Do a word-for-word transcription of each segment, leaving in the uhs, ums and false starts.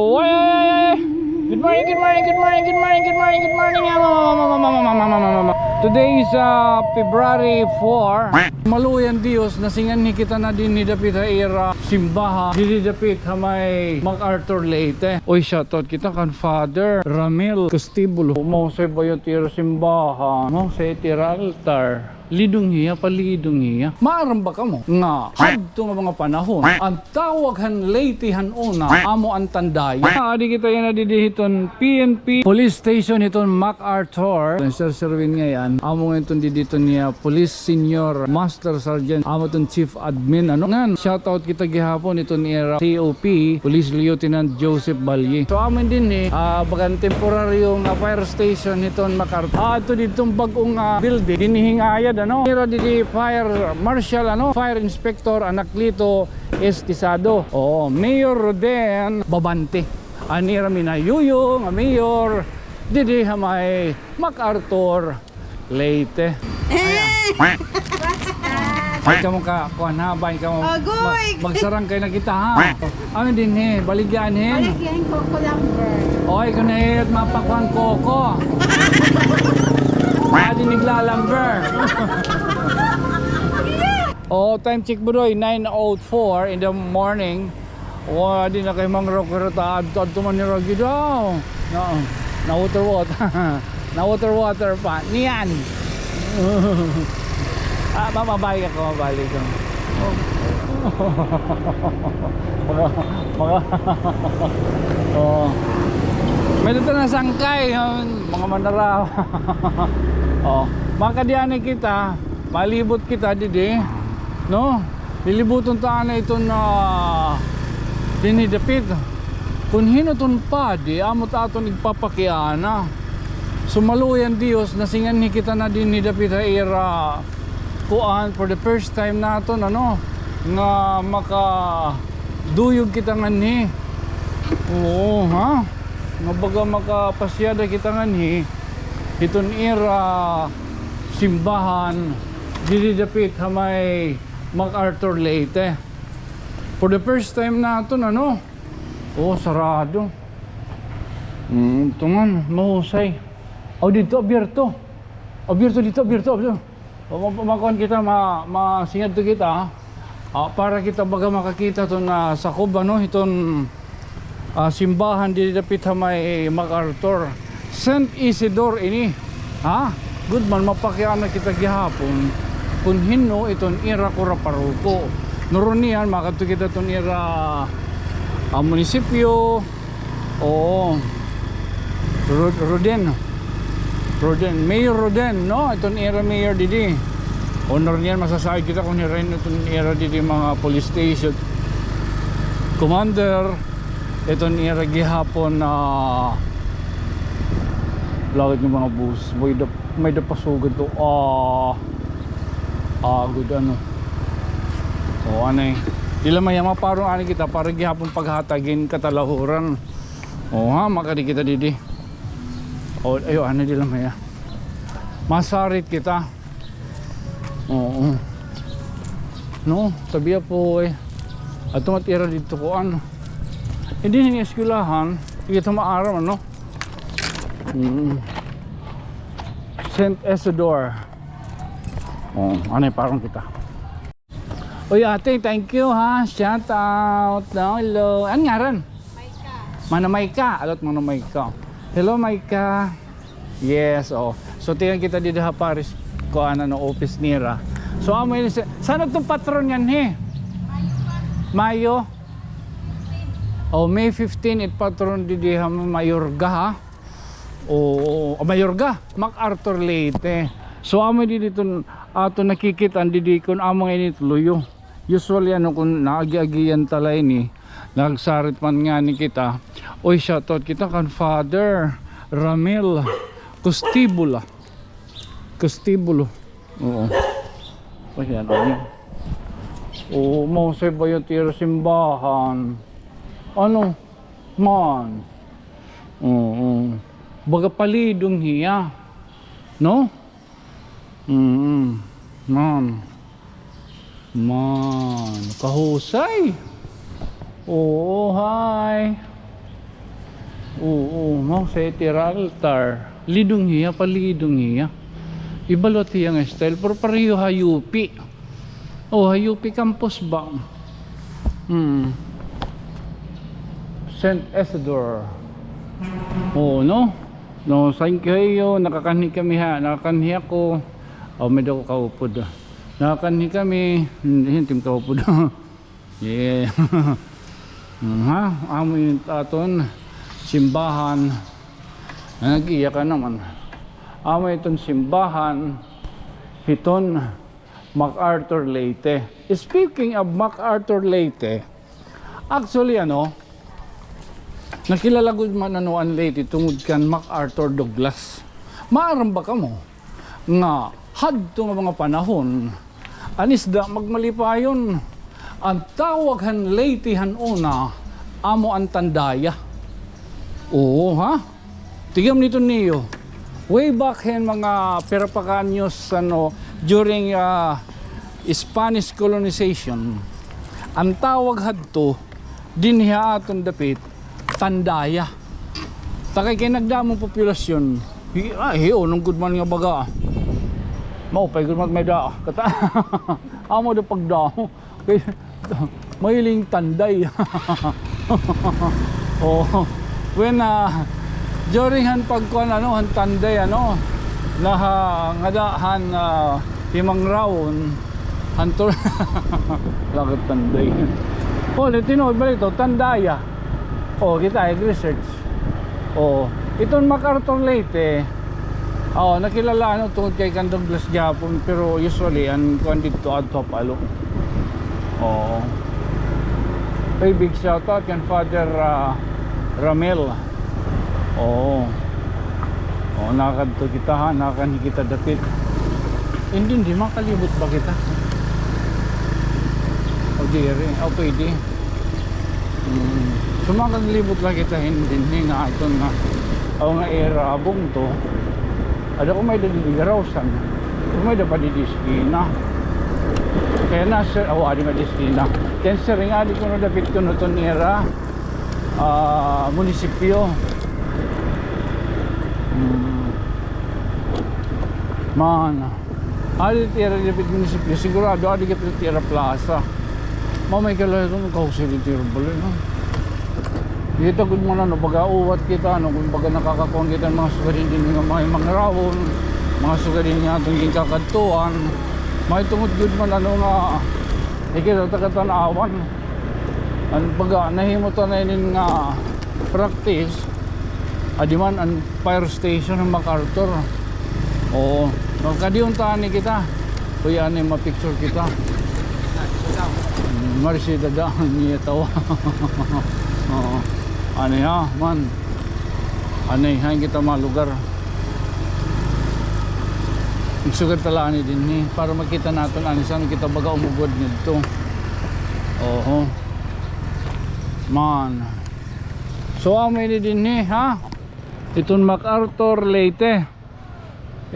Oy, oy, oy, oy. Good morning, good morning, good morning, good morning, good morning, good morning. Ama, ama, ama, ama, ama, ama, ama, ama. Today is, uh, February four. Maluoy an Dios, nasinganhi kita na dinhi dapit ha ira simbahan. Didi dapit ha may MacArthur, Leyte. Oy, shoutout kita kan Father Ramil Castibulo. Mahusay ba it ira simbahan? Mahusay it ira altar. Lidong hiya, palidong hiya. Maaram ba kamo nga hadto nga mga panahon, an tawag han Leyte han una, amo an Tandaya. Adi kita yana didi hiton P N P Police Station hiton MacArthur. Sir Sherwin ngay-an, amo ngay-an iton didi iton niya Police Senior Master Sergeant, amo iton Chief Admin, ano. Ngan, shoutout kita gihapon iton ira C O P, Police Lieutenant Joseph Balye. So, amo dinhi, ah, bagan temporaryo nga fire station hiton MacArthur. Ah, adto didton bag-o nga, ah, building, dinhi ngayad, ano. Ira didi Fire Marshal, ano, Fire Inspector Anacleto Estisado. Oo, Mayor Roden Babante. An ira minayuyo nga mayor didi ha may MacArthur, Leyte. Ay, kamo ka, kuan ha, bahin kamo. Agoy! Ma-, magsarangkay na kita ha. Ano dinhi, baligyan hin? Baligyan hin coco lumber. Oy, kun hit mapakuan coco. Adi niglalamber. Oh, time check, Budoy, nine oh four in the morning. Wa, di na kay mangrok, pero ta adto, adto man nira gid, aw. Na, na water, water. Na water, water pa. Niyan. Ah, ma-, mabalik ako, mabalik ako. Mga, mga, oh. May dito na sangkay, um, mga manaraw. Oh, makadiani kita, malibot kita didi, no? Lilibuton ta anay iton, ah, dinhi dapit. Kun hin-o iton padi, amo it aton igpapakiana. So, maluoy an Dios, nasinganhi kita na dinhi dapit ha ira kuan, for the first time naton, ano, nga makaduyog kita nganhi. Oo, ha? Nga baga makapasyada kita nganhi, hiton ira simbahan, didi dapit ha may MacArthur, Leyte. For the first time naton, ano? Oh, sarado. Mm, tungan, mahusay. Oh, dito, abierto. Abierto dito, abierto, abierto. Ma-, ma-, makuan kita, ma-, masingadto kita, ha? Ah, para kita baga makakita iton, ah, sakob, ano, hiton, ah, simbahan didi dapit ha may MacArthur. Saint Isidore ini. Ha? Gud man, mapakiana kita gihapon kun hin-o iton ira kura paroko. Nurunian, makadto kita iton ira, ah, munisipyo. Oo. Rod-, Roden. Roden. Mayor Roden, no? Iton ira mayor didi. O, nurunian, masasaad kita kun hira hin-o iton ira didi mga police station. Commander, iton ira gihapon na lawig nga mga bus. Boy, dap-, may dapasugad to. Ah, ah, gud, ano. O, anay. Diri la maya, maparong anay kita para gihapon paghatag hin katalahuran. O, ha, makadi kita didi. O, ayo, anay, diri la maya. Masarit kita. Oo. No, sabi po, eh. Adto man it ira didto kuan. Dinhi nga eskwelahan, kita maaram, ano? Mm. Saint Isidore. Oh, anay, parong kita. Uy, ate, thank you, ha. Shout out. Hello. Ano ngaran? Maika. Mana Maika. Alot, Mana Maika. Hello, Maika. Yes, oh. So, tingnan kita didi ha Paris, kuan, ano, office nira. So, amo ini si, san-o iton patron nganhi? Mayo. Oh, May fifteen it patron didi ha Mayorga, ha? Oo, Mayorga, MacArthur, Leyte. So, amo didi iton aton nakikit-an didi kun amo ngani it luyo. Usually, ano, kun naagi-agian ta la ini, nagsarit man ngani kita. Oy, shoutout kita kan Father Ramil Costibula. Costibula. Oo. Ayan, ano. Oo, mahusay ba it ira simbahan? Ano? Man. Oo. Baga palidong hiya. No? Mm. Man. Man. Kahusay. Oo, hi. Oo, mao sa iti ira altar. Lidong hiya, palidong hiya. Iba liwat hiya nga style, pero pareho ha U P. O, ha U P campus ba? Hmm. Saint Isidore. Oo, no? No, thank you ha iyo. Nakakanhi kami ha. Nakakanhi ako. O, may-ada ko kaupod. Nakakanhi kami. Hindi, hindi kaupod. Yeah. Hmm, ha? Amo iton aton simbahan. Nag-iya ka naman. Amo iton simbahan hiton MacArthur Leyte. Speaking of MacArthur Leyte, actually, ano, nakilala gud man, ano, an Leyte tungod kan MacArthur Douglas. Maaram ba kamo nga hadto nga mga panahon, an isda magmalipayon? An tawag han Leyte han una, amo an tandaya. Oo, ha? Tigam niton niyo. Way back hin mga pira pa ka anyos, ano, during, ah, Spanish colonization, an tawag hadto dinhi ha aton dapit, tandaya. Ta kay, kay nagdamo an populasyon. Hi-, ah, hiunong gud man nga baga. Maupay gud man may-ada. Kata, amo da pagdamo. Kay, mahiling tanday. Oh. When, ah, during han pagkuan, ano, han tanday, ano, naha, ngada han, ah, himangrawon, han tur-, lakat tanday. Oh, tinuod bala ito, tandaya. Oh, kita, ay, research. Oo. Iton MacArthur Leyte, oo, nakilala, ano, tungod kay kan Douglas gihapon, pero usually, an kuan didto adto ha Palo. Oo. Ay, big shoutout kan Father, ah, Ramel. Oo. Oo, nakadto kita, ha, nakakanhi kita dapit. Hindi, hindi, makalibot ba kita? O, diri. O, pwede. Hmm. So, makaglibot la kita hin dinhi nga aton nga, aw nga ira bungto. Ada ko may-ada dinhi Garawsan. May-ada pa dinhi eskina. Kay na, sir, aw, adi may eskina. Kay, sir, nga adi kuno dapit kuno iton ira, ah, munisipyo. Hmm. Man. Adi it ira dapit munisipyo, sigurado adi gihap it ira plaza. Mamay ka la iton, kahusay it ira balay, no? Kita gud man, ano, baga uwat kita, ano, kon baga nakakakuan kita hin mga sugad dinhi nga mga himangrawon, mga sugad dinhi nga aton ginkakadtuan. Mahitungod gud man, ano, nga, ikita ta katan-awan. An baga, nahimo ta na inin nga practice, adi man an fire station han MacArthur. Oo. Magkadiyong ta ani kita. Uy, ani ma-picture kita. Mari si dada niya tawa. Oo. Ani ha, man. Ani, han kita malugar. Magsugad ta la ani dinhi para makita naton ani san kita baga umugod ngadto. Oho. Man. So, amo ini dinhi, ha? Iton MacArthur Leyte.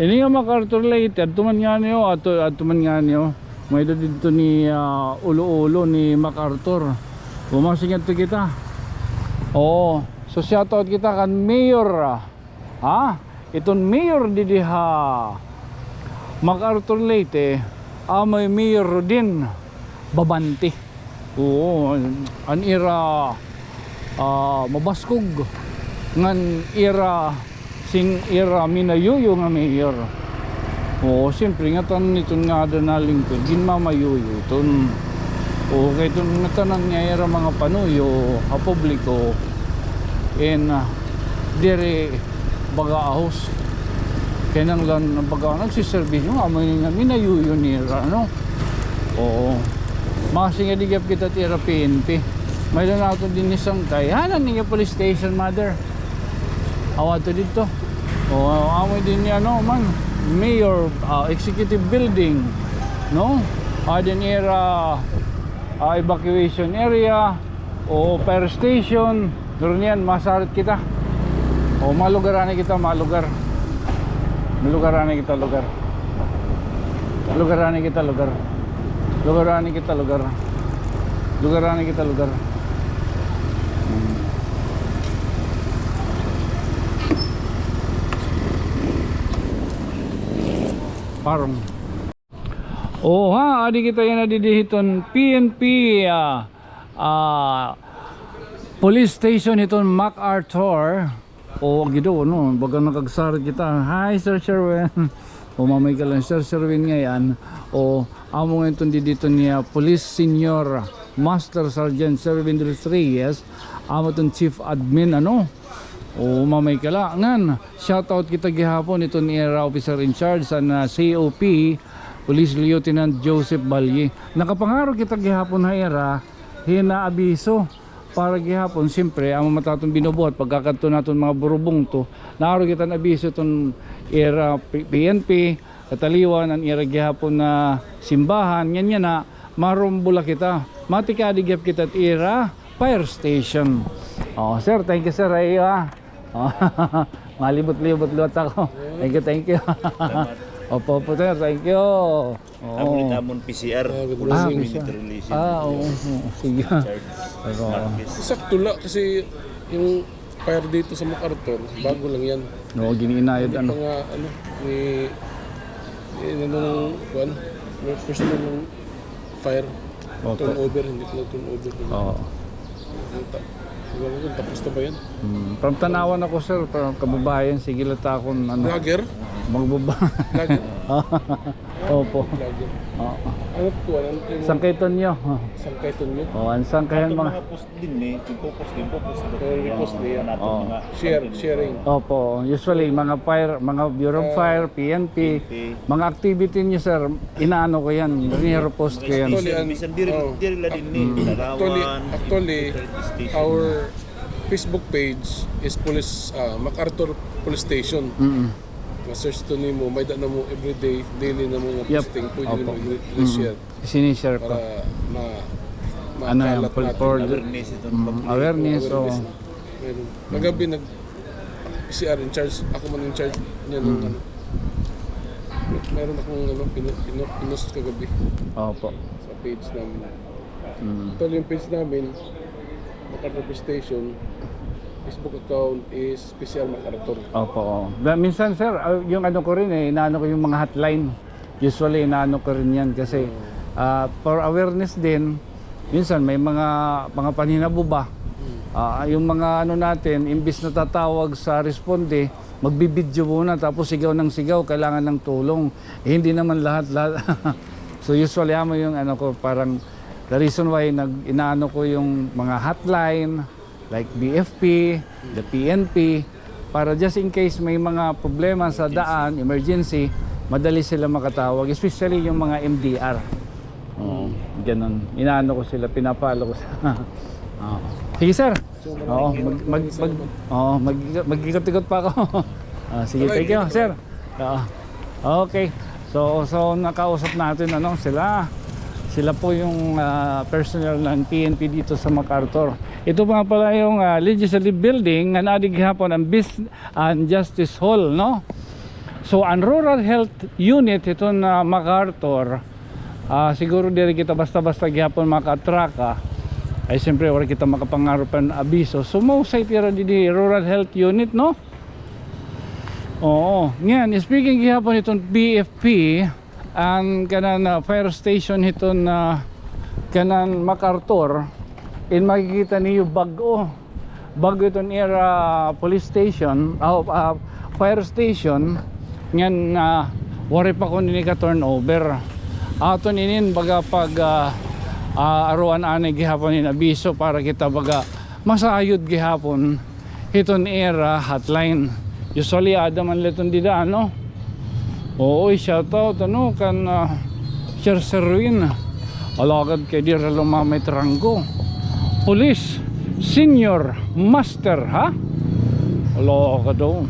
Ini nga MacArthur Leyte, adto man ngani, o, adto, adto man ngani, o. May-ada didto ni, ah, ulo-ulo ni MacArthur. Bumasig adto kita. Oo. So, shoutout kita kan Mayor, ah, ha? Iton mayor didi ha MacArthur Leyte, amo hi Mayor Rodin Babante. Oo, an, an ira, ah, mabaskog ngan ira, sing-ira minayuyo nga mayor. Oo, siyempre, ngatanan iton nga ada nalingkod, ginmamayuyo iton. Oo, kay iton ngatanan nga ira mga panuyo ha publiko, in, ah, diri baga ahos. Kinahanglan baga nagsiserbisyo nga amo ini nga minayuyo nira, no? Oo. Masi nga di gihap kita it ira P N P. May-ada naton dinhi sangkay. Hanan ini nga police station, mother. Aw, adto didto. O, amo dinhi, ano man, mayor, ah, executive building, no? Adi an ira, ah, evacuation area, o fire station. Pero niyan, masarit kita. O, malugar ani kita, malugar. Malugar ani kita, lugar. Lugar ani kita, lugar. Lugar ani kita, lugar. Lugar ani kita, lugar. Hmm. Parang. O ha, adi kita yana didi hiton P N P, ah, ah, police station hiton MacArthur. O, Ginoo, no, baga nakagsarit kita. Hi, Sir Sherwin. O, mamay ka lang, Sir Sherwin ngay-an. O, amo ngay-an iton didi hiton niya, Police Senior Master Sergeant Sherwin de los Reyes. Amo iton chief admin, ano? O, mamay ka la. Ngan, shout out kita gihapon iton ira officer in charge, an, ah, C O P, Police Lieutenant Joseph Balye. Nakapangaro kita gihapon ha ira hin abiso para gihapon, siyempre, amo man it aton binubuhat pagkakadto naton mga burubungto, naaro kita hin abiso iton ira P-, P N P, kataliwan an ira gihapon nga simbahan, ngan yana, marumbo la kita. Matikadi gihap kita it ira fire station. O, sir, thank you, sir, ha iyo, ha. O, malibot-libot liwat ako. Thank you, thank you. Opo, opo, sir, thank you. Oo. Amo ni tamon P C R, ah, good morning. Police Community Relations. Ah, oo, oo, sige. Charge. Pero Marquez. Sakto la kasi yung fire dito sa MacArthur, bago lang yan. Oo, giniinayad, ano. Hindi pa nga, ano, ni, ni, ano, nung, kuwan, may personal ng fire. Opo. Turnover, hindi pa nag-turnover. Oo. Ano ta-, siguro kung tapos na ba yan? Hmm. From Tanauan ako, sir. From kababayan, sige la ta akon, ano. Vlogger? Magbaba-, vlogger? Opo. Vlogger. Oo. Ano po, ano po yung Sangkay Tonyo. Sangkay Tonyo? Oo, an sangkayan mga post din eh. Yung post din, post din. Yung post niya. Oo. Mga share, sharing. Opo. Usually, mga fire, mga Bureau of Fire, P N P, P N P. Mga activity niyo, sir, inaano ko yan. Nire-post ko yan. Actually, an-, bisan diri, oh, diri la din ni, mm, Tanauan, actually, actually, Station. Our Facebook page is Police, ah, MacArthur Police Station. Mm. Ma-search to nimo, may-ada namo everyday, daily na mga posting. Yep. Pwede nimo i-share. Opo. Mm. Sinishare ko. Para ma-, ano yan, makalat natin. Awareness ito, mm, public awareness, oo. Awareness. Meron. Kagabi nag-, P C R in charge, ako man in charge niya nung ano. Meron akong ano, pino-, pino-, pinost kagabi. Opo. Sa page namin. Mm. Actually, yung page namin, MacArthur Police Station, Facebook account is Special MacArthur. Opo, oo. Minsan, sir, ah, yung ano ko rin eh, inaano ko yung mga hotline. Usually, inaano ko rin yan kasi, ah, for awareness din, minsan may mga, mga panhinabo ba? Ah, yung mga ano natin, imbis na tatawag sa responde, magbibidyo muna, tapos sigaw ng sigaw, kailangan ng tulong. Eh, hindi naman lahat, lahat. So, usually, amo yung ano ko, parang the reason why nag-, inaano ko yung mga hotline, like B F P, the P N P, para just in case may mga problema sa daan, emergency, madali sila makatawag, especially yung mga M D R. Oo, ganun. Inaano ko sila, pinapalo ko sa-, oo. Sige, sir. Oo, mag-, mag-, mag-, oo, mag-, mag-ikot-ikot pa ako. Ah, sige, thank you, sir. Oo. Okay. So, so nakausap natin, ano, sila. Sila po yung, ah, personnel ng P N P dito sa MacArthur. Ito nga pala yung, ah, Legislative Building nga naadi gihapon an Bus-, an Justice Hall, no? So, an Rural Health Unit hiton MacArthur, ah, siguro diri kita basta-basta gihapon makaatraka. Ay, siyempre, wala kita makapangaro pa hin abiso. So, mahusay it ira didi, Rural Health Unit, no? Oo. Ngan, speaking gihapon hiton P F P, an kanan, ah, fire station hiton, ah, kanan MacArthur, in makikita niyo bag-o. Bag-o iton ira police station, ah, ah, fire station, ngan, ah, waray pa kuno ini ka-turnover. Aton inin baga pag, ah, ah, aruan anay gihapon hin abiso para kita baga masayod gihapon hiton ira hotline. Usually, aada man la iton dida, ano? Oo, shout out, ano, kan, ah, Sir Serwin. Alagad kay diri la umamay it ranggo. Police, senior, master, ha? Alagad, o.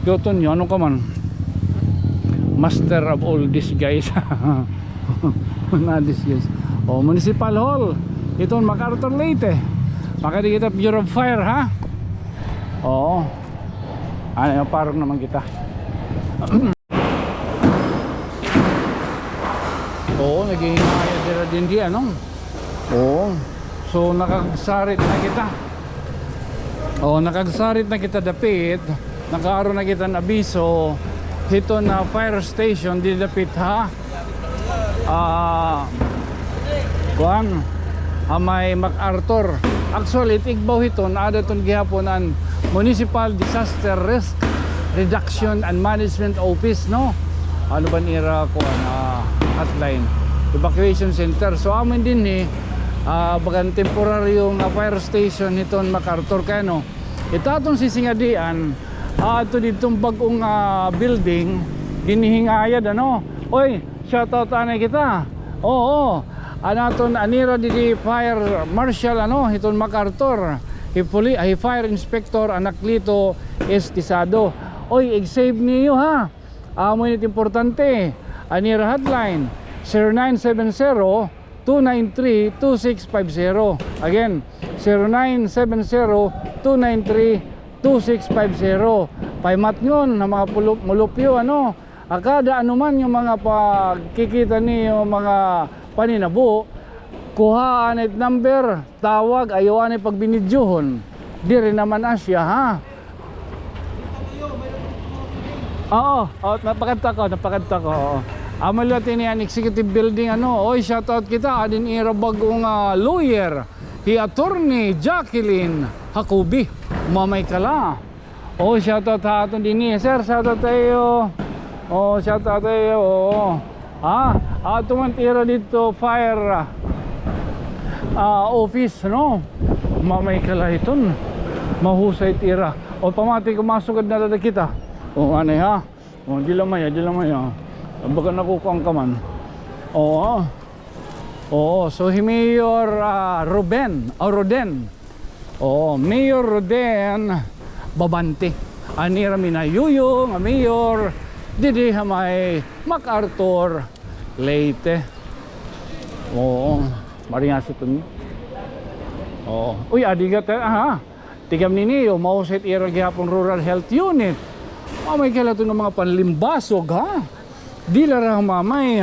Yoton, ano ka man? Master of all disguise. Na disguise. O, Municipal Hall. Iton MacArthur, Leyte. Makadi kita Bureau of Fire, ha? Oo. Ano, parang naman kita. Oo, naghihinayad dira dinhi, ano? Oo. So, nakagsarit na kita. Oo, nakagsarit na kita dapit. Nakaaro na kita hin abiso. Hiton, ah, fire station dida dapit ha, ah, kuan, ha may MacArthur. Actually, it igbaw hiton, aada hiton gihapon an Municipal Disaster Risk Reduction and Management Office, no? Ano ba an ira, kuan, ah, hotline? Evacuation center. So, amo ini dinhi, ah, bagan temporaryong, ah, fire station hiton MacArthur kay ano. Ito aton sisingadian, ah, adto didto bag-ong, ah, building, dinhi ha ngayad, ano? Oy, shout out anay kita. Oo. An aton anira didi fire marshal, ano, hiton MacArthur. Hi puli-, hi fire inspector Anacleto Estisado. Oy, ig-save niyo, ha. Amo ini it importante. Anira hotline, zero nine seven zero, two nine three, two six five zero. Again, zero nine seven zero, two nine three, two six five zero. Pahimatngon ha mga pulu-, mulupyo, ano, ha kada anuman nga mga pagkikita niyo, mga paninabo, kuhaa anay it number, tawag, ayaw anay pagbinidyohon. Diri naman asya, ha? Oo, oo, napakadto ako, napakadto ako, oo. Amo liwat ini an executive building, ano. Oy, shout out kita, adi an ira bag-o nga lawyer, hi Attorney Jacqueline Jacobi. Umamay ka la. Oh, shout out ha aton dinhi, sir. Shout out ha iyo. Oh, shout out ha iyo. Oo. Ha? Ato man it ira didto, fire, ah, office, no? Umamay ka la hiton. Mahusay it ira. O, pamati ko, masugad na la kita. O, anay, ha? O, di la maya, di la maya. Baga nakukuan ka man. Oo. Oo, so hi Mayor, ah, Ruben, o Roden. Oo, Mayor Roden Babante. An ira minayuyo nga mayor didi ha may MacArthur, Leyte. Oo, maringaso to ni. Oo. Uy, adi gad, aha. Tikang nini, o, mahusay it ira gihapon Rural Health Unit. Umamay ka la hiton mga panlimbasog, ha? Diri la humamay.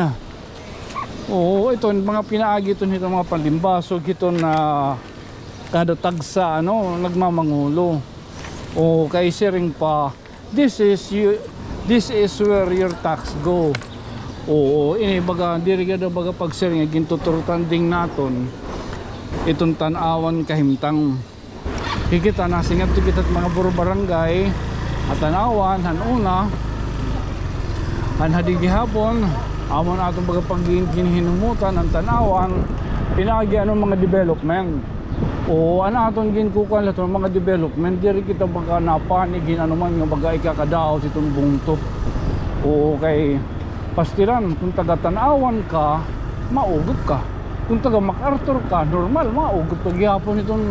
Oo, iton mga pinaagi iton hiton mga panlimbasog hiton na kada tagsa, ano, nagmamangulo. O, kay siring pa, this is you, this is where your tax go. Oo, ini baga, diri gad baga pagsiring, gintuturutanding naton iton Tanauan kahimtang. Kikita na, singadto kita hit mga buro barangay, ha Tanauan, han una, han hadi gihapon, amo an aton baga pagginhinumutan, an Tanauan, pinaagi ano mga development. O, an aton ginkukuan la iton mga development, diri kita baga napanig hin ano man nga baga ikakadaot hiton bungto. O, kay pastilan, kon taga Tanauan ka, maugot ka. Kon taga MacArthur ka, normal, maugot ka gihapon hiton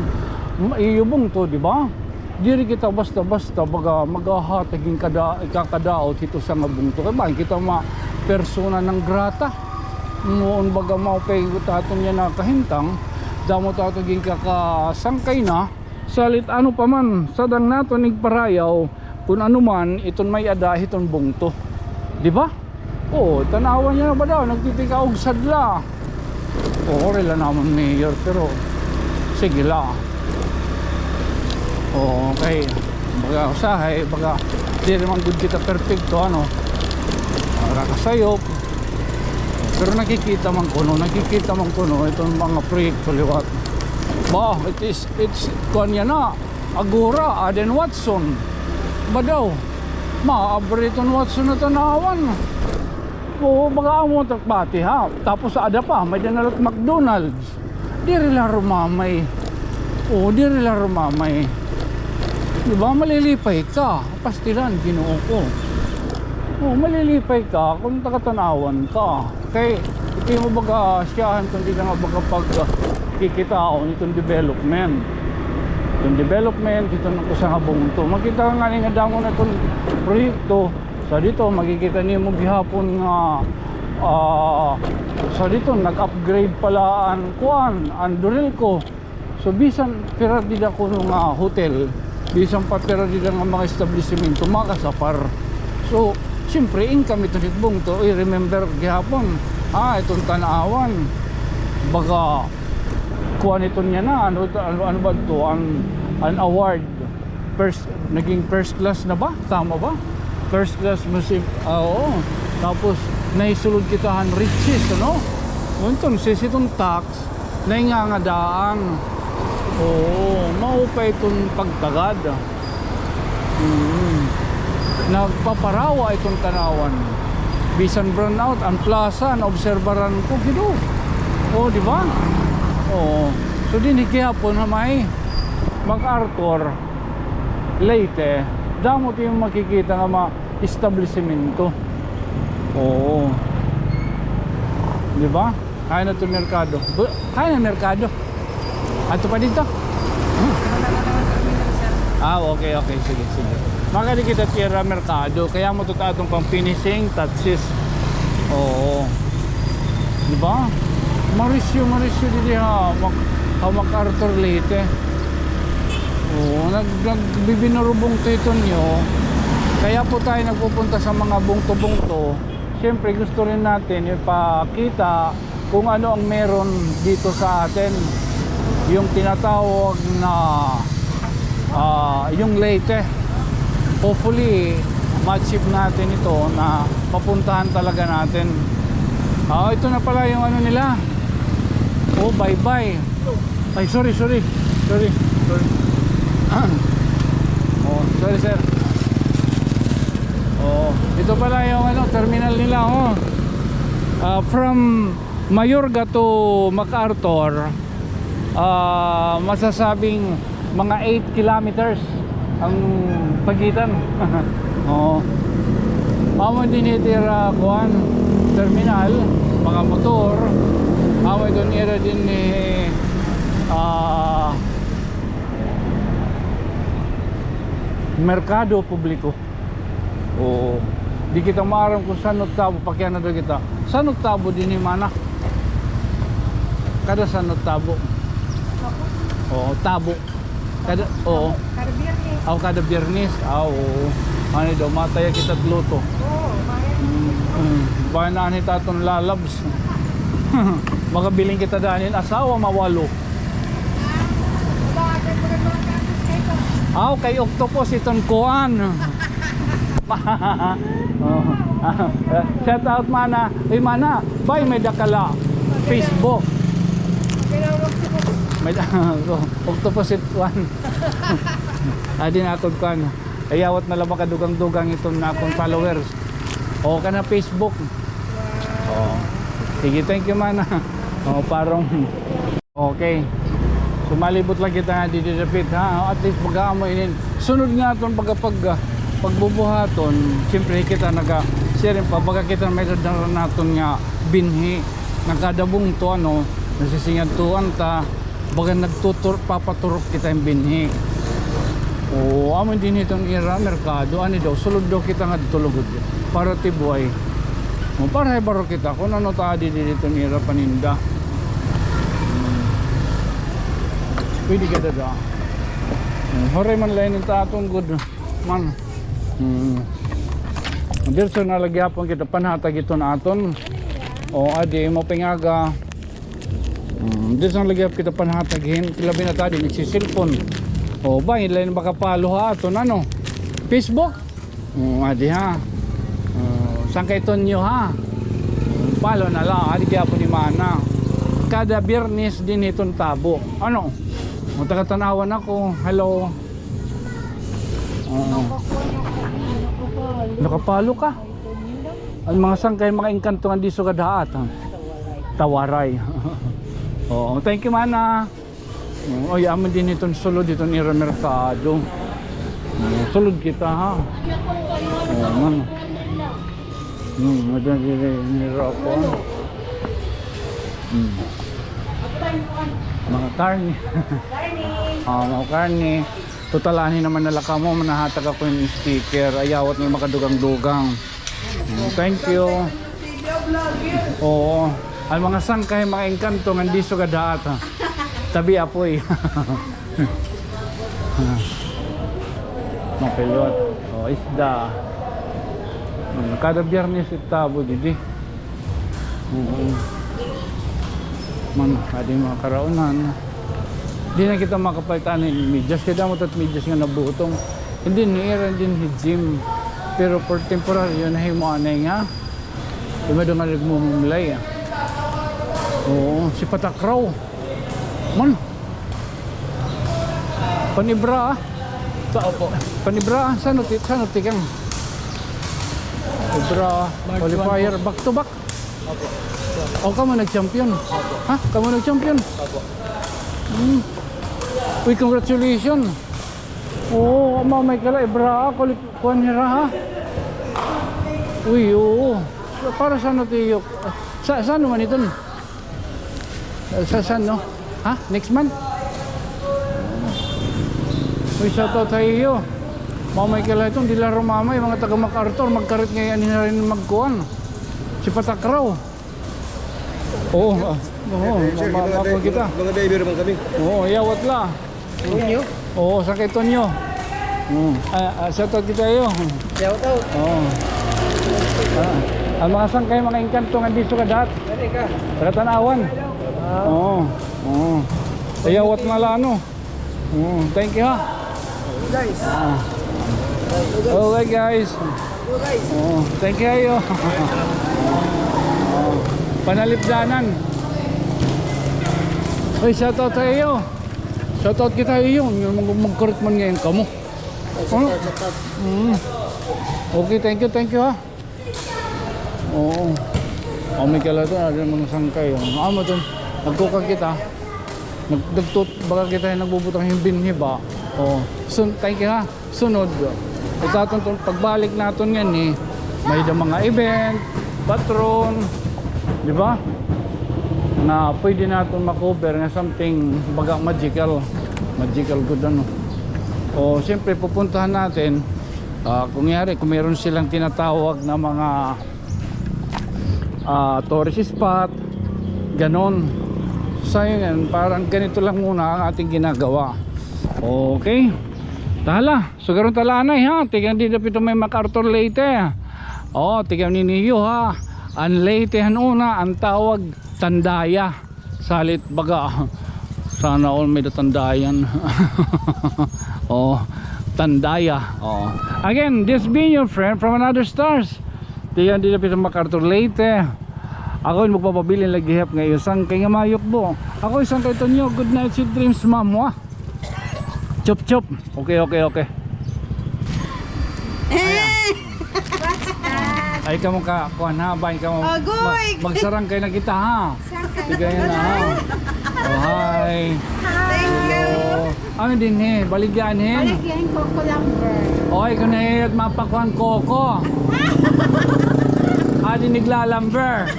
iyo bungto, di ba? Diri kita basta-basta baga maghahatag hin kada-, ikakadaot hit usa nga bungto. Kay bangin kita ma-persona non grata. Ngoon baga maupay gud aton yana kahimtang, damo ta aton ginkakasangkay na. Salit ano pa man, sadang naton igparayaw kon ano man iton may-ada hiton bungto. Di ba? Oo, Tanauan yana ba daw, nagtitikaog sadla. Oo, diri la naman mayor, pero sige la. Oo, kay baga usahay, baga diri man gud kita perpekto, ano. Ara kasayop. Pero nakikita man kuno, nakikita man kuno iton mga proyekto liwat. Ba, it is, it's, kuan yana, Agora, aden Watson. Ba daw, maabri iton Watson ha Tanauan. Oo, baga amo ta pati, ha. Tapos ada pa, may-ada na la it McDonald's. Diri la rumamay. Oo, diri la rumamay. Di ba, malilipay ka. Pastilan, Ginoo ko. Oo, malilipay ka kon taga Tanauan ka. Kay, ito imo baga siyahan kon dida nga baga pagkikitaon iton development. Iton development, iton usa nga bungto. Makita ka ngani nga damo na iton proyekto. Sa dito, makikita nimo gihapon nga, ah, sa dito, nag-upgrade pa la an kuan, an Durilco. So, bisan pira dida kuno nga hotel, bisan pa pira dida nga mga establisimento, makasapar. So, siyempre, income iton hit bungto. Uy, remember gihapon, ah, iton Tanauan, baga, kuan iton yana, ano, ano, ano ba ito, an, an award, first, naging first class na ba? Tama ba? First class museum, ah, oo. Tapos, nahisulod kita han Riches, ano? Ngunton, sisiton tax, naingangadaang. Oo, maupay iton pagtagad. Mm. Nagpaparawa iton tanawan. Bisan brownout, an plaza, naobserbaran ko, gido. O, di ba? Oo. So, dinhi gihapon ha may MacArthur, Leyte, damo it iyo makikita nga mga establisimento. Oo. Di ba? Kaya na ito merkado. Bu-, kaya na merkado. Ato pa dito? Ah, okay, okay. Sige, sige. Makadi kita tira merkado. Kaya mo ito aton pang finishing touches. Oo. Di ba? Marisyo, marisyo didi ha. Mac-, ha MacArthur Leyte. Oo, nag-, nagbibinurubong ito niyo. Kaya po tayo nagpupunta sa mga bungto-bungto. Siyempre, gusto rin natin ipakita kung ano ang meron dito sa atin. Yung tinatawag na, ah, yung Leyte. Hopefully, ma-achieve natin ito na mapuntahan talaga natin. Ah, ito na pala yung ano nila. Oh, bye-bye. Ay, sorry, sorry. Sorry, sorry. Oh, sorry, sir. Oh, ito pala yung ano, terminal nila, oh. Ah, from Mayorga to MacArthur, ah, masasabing mga eight kilometers ang pagitan. Oo. Amo dinhi it ira, kuan, terminal, mga motor. Amo ito an ira dinhi, ah, merkado publiko. Oo. Di kita maaram kung san-o tabo, pakiana daw kita. San-o tabo dinhi, mana? Kada san-o tabo? Oo, tabo. Kada, oo. Kada Biyernes. Aw, kada Biyernes. Ah, oo. Ano daw, mataya kita luto. Oo, maya. Mm, mm. Bahay na anhi taton lalabs. Makabilin kita danin asawa, mawalo. Aw, kay octopus iton kuan. Oh. Shout out, mana. Uy, mana, bay, may-ada ka la Facebook. May da-, octopus it kuan. Adi na ako kuan. Ayawat na la makadugang-dugang iton akon followers. O, kana Facebook. O. Sige, thank you, mana. O, parang Okay. So, malibot la kita nga didi dapit, ha? At least, baga amo inin sunod nga aton pagkapag-, pagbubuhaton, siyempre, kita naga-, siring pa, baga kita may dara naton nga binhi. Nagkadabong to, ano, nasisingad to, anta, baga nagtutur-, papaturok kita hin binhi. Oo, amo dinhi iton ira merkado, ani daw, sulod daw kita ngadto lugod para tibuay. O, para hibaro kita kun ano ta adi didi iton ira paninda. Hmm. Pwede ka dada. Hmm, huray man la ini ta aton gud man. Hmm. Diretso na la gihapon kita panhatag iton aton. O, adi, imo pingaga. Hmm, diretso na la gihap kita panhatag hin, labi na ta adi nagsiselpon. O, ba, ila ini makapalo ha aton, ano? Facebook? O, adi ha. O, sangkay Tonyo ha. Palo na la, adi gihapon ni Mana. Kada Biyernes dinhi iton tabo. Ano? O, taga-Tanauan ako. Hello. Oo. Nakapalo ka? An mga sangkay, mga engkanto nga di sugad ha aton. Tawaray. Oo, thank you, mana. Oo, oy, amo dinhi iton sulod iton ira merkado. Oo, sulod kita, ha. Oo, man. Hmm, madali nira ako. Hmm. Mga karne. Ah, mga karne. Total, anhi naman na la kamo, manahatag ako hin sticker. Ayawat nga makadugang-dugang. Mm, thank you. Oo. An mga sangkay, mga engkanto, nga di sugad ha aton. Tabi, apoy. Mapilot. O, isda. Mm, kada Biyernes it tabo didi. Oo. Man, adi mga karaunan. Di na kita makapalit ani hin medyas. Kay damo it at medyas nga nabutong. Hindi ni ira, hindi ni gym. Pero for temporary, yun, nahimo anay nga. Di ba doon nga nagmumulay, ah? Oo, si Patakraw. Man. Panibra, ah. Opo. Panibra, ah. Saan ti-, saan tikang? Ibra, March qualifier, one po. Back to back. Opo. O, kamo nag-champion? Opo. Ha? Kamo nag-champion? Opo. Hmm. Uy, congratulations. Oo, mamay ka la, Ibra, ah, kulit, kuan hira, ha? Uy, oo. Para sa ano, tiyo? Sa, sa ano man ito? Sa, sa ano? Ha? Next month? Uy, shout out sa iyo. Mamay ka la itong, di la rumamay, mga taga MacArthur, magkarit ngay-an hira hin magkuan. Si Patakraw. Oo, ah, oo, eh, eh, sir, ma-, mga ma-, driver, kita. Mga driver man kami. Oo, yawat la. Tonyo? Oo, sa kay Tonyo. Hmm. Ah, ah, shout out kita iyo. Shout out. Oo. Ah, an mga sangkay, mga engkanto nga diso ka dat. Ano ka? Taga Tanauan. Ah. Oo, oo. Yawat na la, ano. Oo, thank you, ha. Guys. Ah. Okay, guys. Go, guys. Oo, thank you, ayo. Oo. Panalipdanan. Uy, shout out sa iyo. Shout out kita iyo. Mag-, magkarit man ngay-an kamo. Shout out, shout out. Mm. Okay, thank you, thank you, ha. Oo. O, may kalato na din mga sangkay. Amo to. Nagkukan kita. Nag-, nagtut-, baka kita hin nagbubutang hin binhi ba. Oo. Sun-, thank you, ha. Sunod. Ito aton tong pagbalik naton ngani, may-ada mga event, patron, di ba? Na pwede naton ma-cover nga something baga magical. Magical gud, ano. O, siyempre, pupuntahan natin, ah, kung yari, kung meron silang tinatawag na mga ah, tourist spot, ganon. So, yun, parang ganito lang muna ang ating ginagawa. Okay. Tahala. So, karon tahala anay, ha. Tigang dida pa ito may MacArthur Leyte. O, tigang niniyo, ha. An Leyte han una, an tawag Tandaya. Salit baga. Sana all may-ada Tandayan. O, Tandaya. O. Again, this being your friend from another stars. Tigang dida pa ito MacArthur Leyte. Ako an magpapabilin la gihap nga iyo sangkay nga mayukbo. Ako an sangkay Tonyo. Good night, sweet dreams, ma'am, ha? Chup, chup. Okay, okay, okay. Ay, kamo ka, kuan ha, bay, kamo. Agoy! Mag-, magsarangkay na kita, ha? Sangkay. Sige na, ha? O, hi. Thank you. Hello. Ano dinhi? Baligya hin? Baligya hin Coco Lumber. Oy, kun hay mapakuan Coco. Adi nagla-lumber.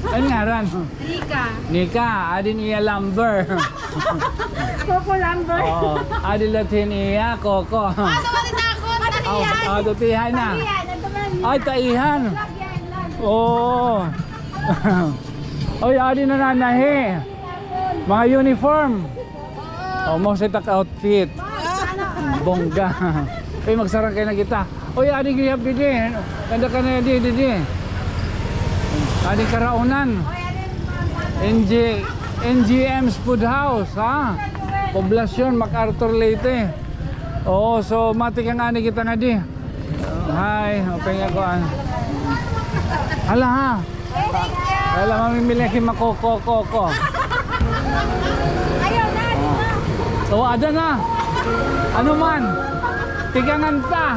Ano ngaran? Nika. Nika, adi an iya lumber. Coco Lumber. Oo, adi la hin iya Coco. Aw, aw, tatihay na. Ay, taihan. Oo. Oy, adi na nanahi. Mga uniform. O, mao sa tak outfit. Bongga. Uy, magsarangkay na kita. Uy, adi gihap didi. Kanda ka na di, didi. Adi karaunan. N G, N G M's Food House, ha? Poblacion, MacArthur, Leyte. Oo, so, matikang anay kita ngadi. Hi, okay nga kuan. Hala, ha? Hala, mamimili hin Coco, Coco. Ayaw na, di ba? O, ada na. Ano man? Tigangan ta.